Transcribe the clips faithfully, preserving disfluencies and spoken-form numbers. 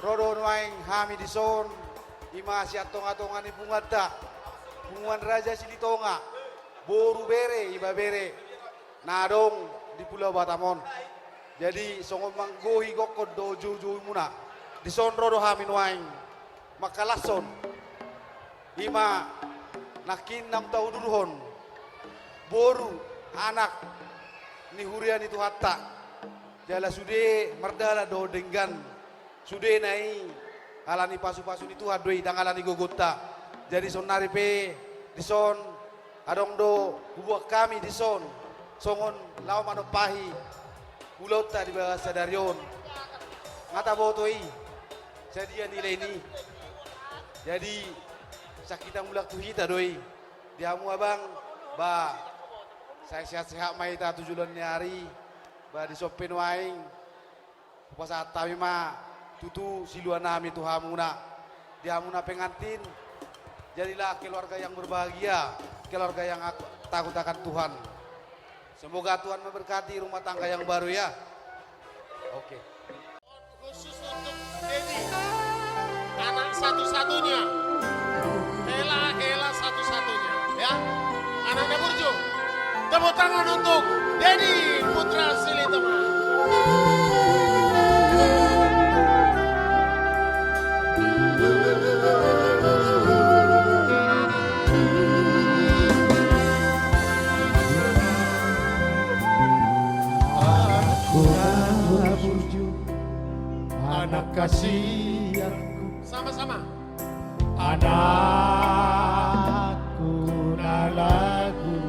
Ro do nuaeng hami dison, i ma sian tonga-tonga ni punguanta, Punguan Raja Silitonga, boru, bere, ibebere na adong di Pulau Batam on. Jadi songon manggohi gokhon dohot joujoumuna, dison ro do hami nuaeng mangkalashon, i ma nangkin naung taudurhon, boru, anak ni huria ni Tuhanta, jala sude mardalan dohot denggan, sudena i ala ni pasu-pasu ni Tuhan do i, ndang ala ni gogonta. Jadi saonnari pe dison adong do huboan hami dison songon laho manompahi ulaonta di bagasan sadari on. Nga taboto i sadia nilai ni. Jadi sangkitang mulak tu hita do i. Di hamu abang, ba, sai sehat-sehat ma hita tu joloan ni ari. Ba dison pe nuaeng hupasahat hami ma tutu siluanami tu hamuna. Di hamuna pengantin, jadilah keluarga yang berbahagia, keluarga yang ak-, takut akan Tuhan. Semoga Tuhan memberkati rumah tangga yang baru ya. Oke. Khusus untuk Dedi, anak satu-satunya. Hela, Hela satu-satunya, ya. Ananda Burju. Tepuk tangan untuk Dedi Putra Silitonga. Anakku na burju, anak kesayanganku. Sama-sama. Anakku na lagu,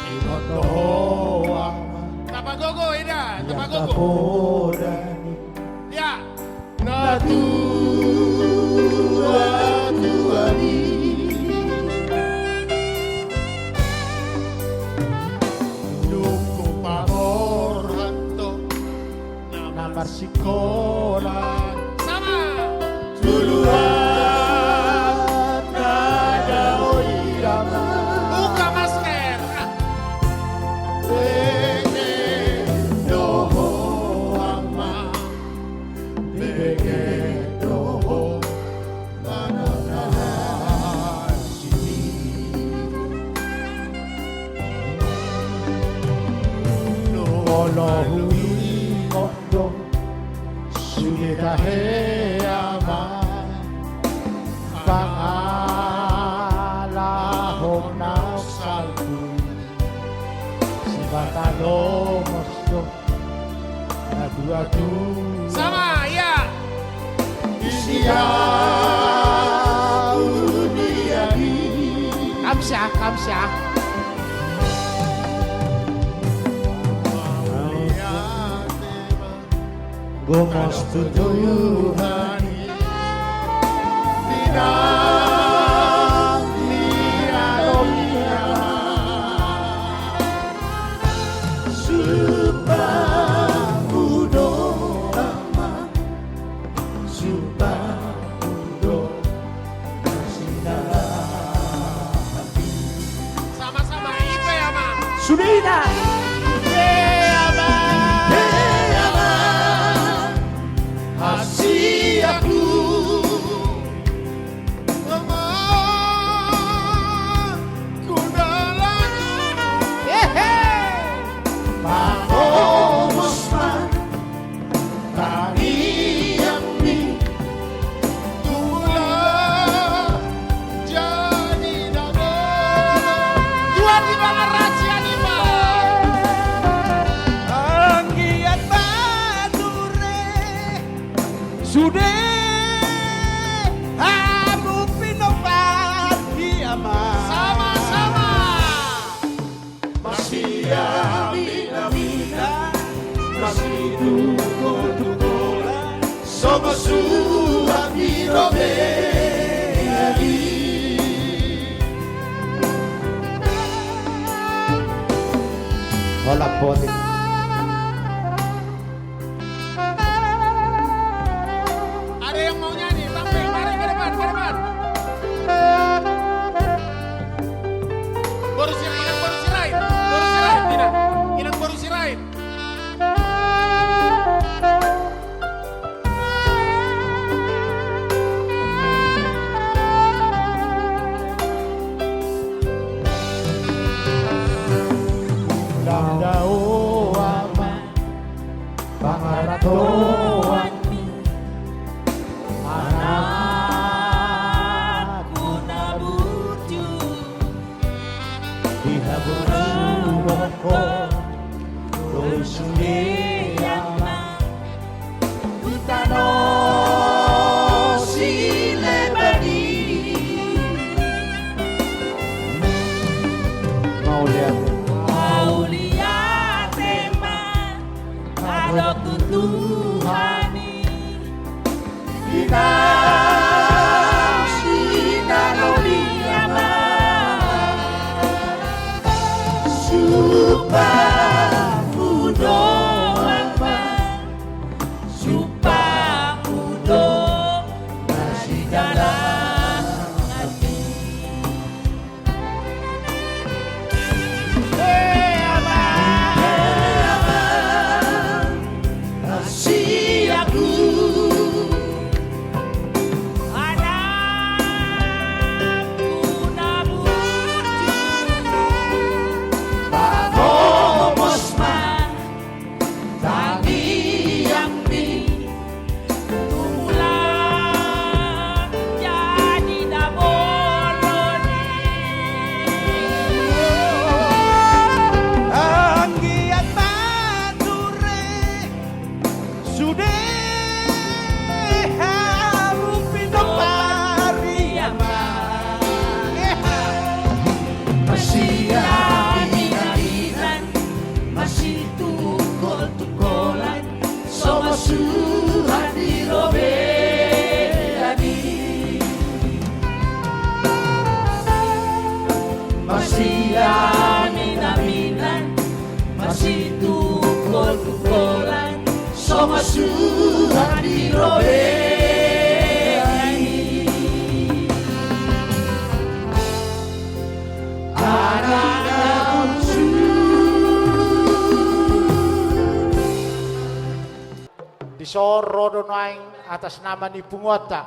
ingot do ho ama. Tapagogo, Ida, tapagogo. Ya. Na tua-tua i. Dung hupaborhat do na marsikola. Sama. Juluan na dao i ama. Buka masker. Bege do ho ama. Bege do ho manang na hasidi. Molo huingot do sude tahe ama, pangalahon na salpu. Sipata lomos do na tua-tua. Sama, iya. Isi au dia di. Kamsa, kamsa. Gomos tu Tuhan i. Sumpah mu do ama, sumpah mu do. Sama-sama, ipe ama. Sude ita. Ipe ama. Ipe ama. Hasianku. Ama. Kundalaku. Hehe. Pangomos ma. Tangiangmi. Tumbuhlah jadi daging. Tuhan di bawah raja di bawah. Anggiat manure. Sude hamu pinompar di ama. Sama-sama. Masiaminaminan, masitungkotungkot, so masuak ni robean i. Holan potik. Ada yang mau nyanyi? Tampil, mari ke depan, ke depan. Boru Sir-, inang boru Sirait, boru Sirait, inang. Inang boru Sirait. Sude ama tu tano Sileban i. Mauliate. Mauliate ma adong tu Tuhan i. Inang sinalobi ama. Sumpahmu do ama. Sumpahmu do na sidalan hati. Tangiangmi tumulak jadi na bolon i. Anggiat ma ture sude hamu pinompar i ama. Masiami na binan, masitungkol-tungkolan, songon suhat di robean i. Masiami na binan, masitungkol-tungkolan, songon suhat di robean i. Anak na bungsu. Dison ro do nuaeng atas nama ni punguanta.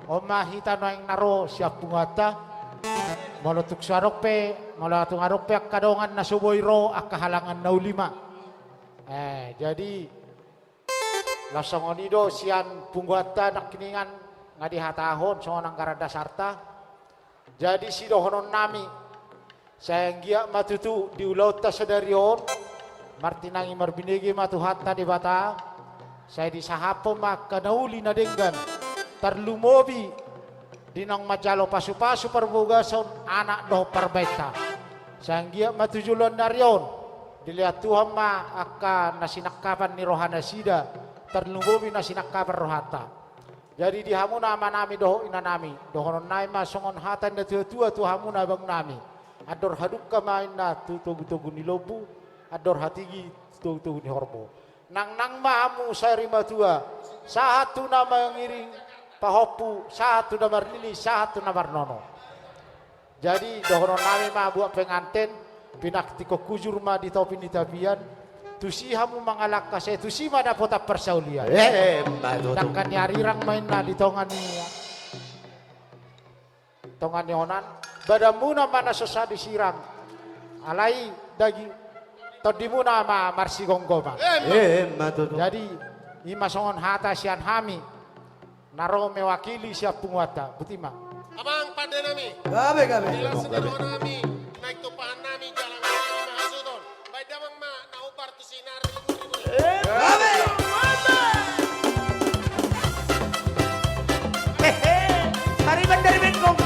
On ma hita nuaeng na ro sian punguanta. Molo tung so adong pe, molo tung adong pe angka dongan na so boi ro, angka halangan na uli ma. Eh, jadi laos songon i do sian punguanta nangkiningan, nga dihatahon songon anggaran dasarta. Jadi sidohononnami, sai anggiat ma tutu di ulaonta sadari on martinangi marbinege ma Tuhanta Debata, sai disahaphon ma angka na uli na denggan, tarlumobi di naung manjalo pasupasu parbagason anak dohot parbainta. Sai anggiat ma tu joloan ni ari on dilehon Tuhan ma angka na sinangkapan ni rohanasida, tarlumobi na sinangkapan rohanta. Jadi di hamuna amanami dohot inanami, dohononnami ma songon hata ni natuatua tu hamuna abangunami: Andor hadungka ma inna tu togutogu ni lombu, andor hatiti tu togutogu ni horbo. Nangnang ma hamu sarimatua, sahat tu na mangiring pahompu, sahat tu na marlili, sahat tu na marnono. Jadi dohononnami ma buat penganten, pinantikhon hujur ma di topi ni tapian, tusi hamu mangalangka, sai tusi ma dapotan parsaulian. Eh, ma tutu. Dangka ni arirang ma inna di tonga ni, tonga ni onan, badanmuna ma na so sai disirang. Alai daging tondimuna ma marsigomgoman. Eh, ma tutu. Jadi i ma songon hata sian hami na ro mewakili sian punguanta. Boti ma. Amang pandenami. Gabe, gabe. Di las ni rohanami, naeng tumpahannami jala nami ma hasuhuton. Baen damang ma na hombar tu si na ribut-ribut. Gabe. Hehe. Tariban dari bengkong.